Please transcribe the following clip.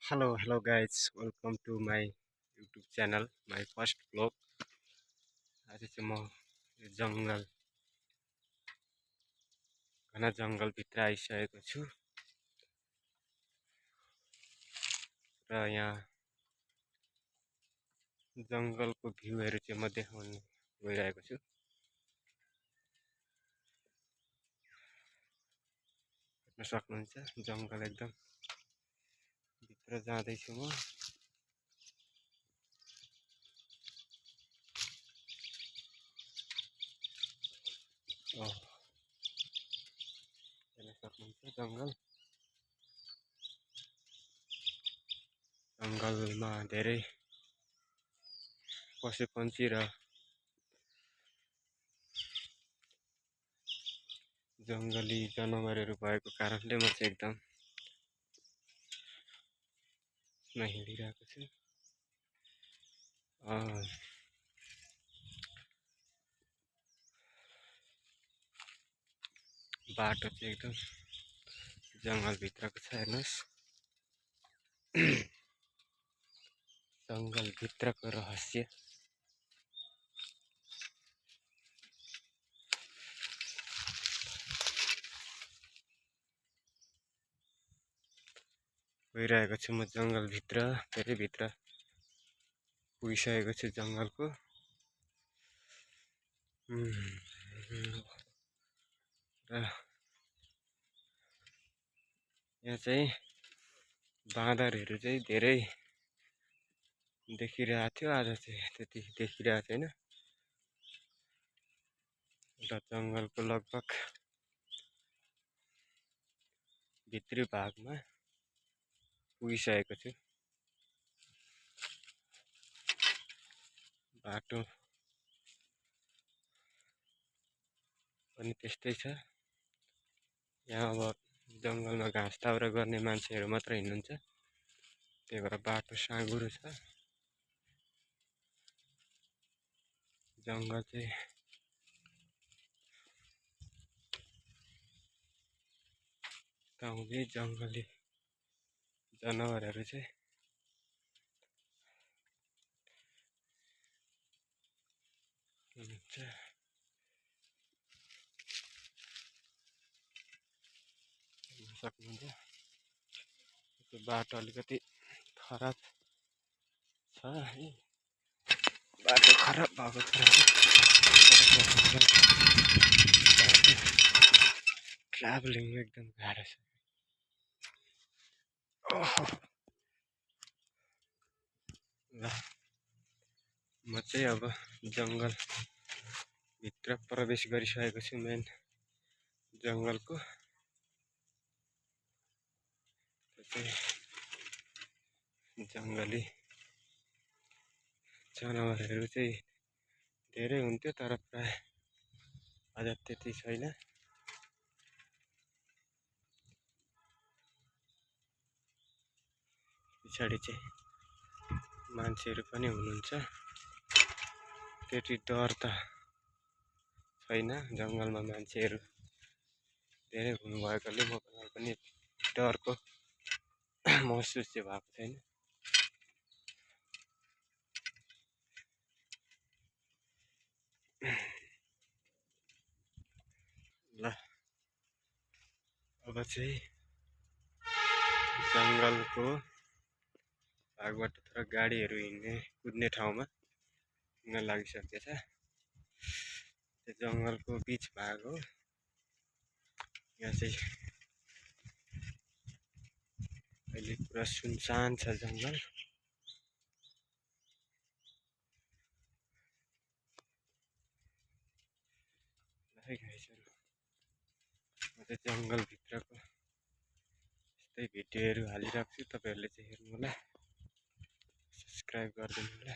Hello guys, welcome to my YouTube channel, my first vlog. आज चाहिँ म यो घना जङ्गलभित्र आइसकेको छु र यहाँ जङ्गलको भ्यूहरू चाहिँ म देखाउन गइरहेको छु। हेर्न सक्नुहुन्छ जङ्गल एकदम भित्र जाँदैछु म। हेर्न सक्नुहुन्छ जङ्गलमा धेरै पशुपन्छी र जङ्गली जनावरहरू भएको कारणले म चाहिँ एकदम हिँडिरहेको छु। बाटो चाहिँ एकदम जङ्गलभित्रको छ, हेर्नुहोस्। जङ्गलभित्रको रहस्य। गइरहेको छु म जङ्गलभित्र, धेरै भित्र पुगिसकेको छु जङ्गलको। र यहाँ चाहिँ बाँदरहरू चाहिँ धेरै देखिरहेको थियो, आज चाहिँ त्यति देखिरहेको छैन। र जङ्गलको लगभग भित्री भागमा पुगिसकेको छु। बाटो पनि त्यस्तै छ। यहाँ अब जङ्गलमा घाँस दाउरा गर्ने मान्छेहरू मात्र हिँड्नुहुन्छ, त्यही भएर बाटो साँघुरो छ। जङ्गल चाहिँ गाउँले जङ्गली जनावरहरू चाहिँ हुन्छ। सक्नुहुन्छ त्यो बाटो अलिकति खराब छ है, बाटो खराब भएको छ। ट्राभलिङ एकदम गाह्रो छ। ल म चाहिँ अब जङ्गलभित्र प्रवेश गरिसकेको छु, मेन जङ्गलको। जङ्गली जनावरहरू चाहिँ धेरै हुन्थ्यो, तर प्राय आज त्यति छैन। पछाडि चाहिँ मान्छेहरू पनि हुनुहुन्छ, त्यति डर त छैन। जङ्गलमा मान्छेहरू धेरै हुनुभएकोले मलाई पनि डरको महसुस चाहिँ भएको छैन। ल अब चाहिँ जङ्गलको भागबाट तर गाडीहरू कुद्ने ठाउँमा हिँड्न लागिसकेछ। त्यो जङ्गलको बिच भाग हो। यहाँ चाहिँ अहिले पुरा सुनसान छ जङ्गल। है गाइसहरू, म चाहिँ जङ्गलभित्रको यस्तै भिडियोहरू हालिरहेको छु, तपाईँहरूले चाहिँ हेर्नु होला, सब्सक्राइब गरिदिनु होला।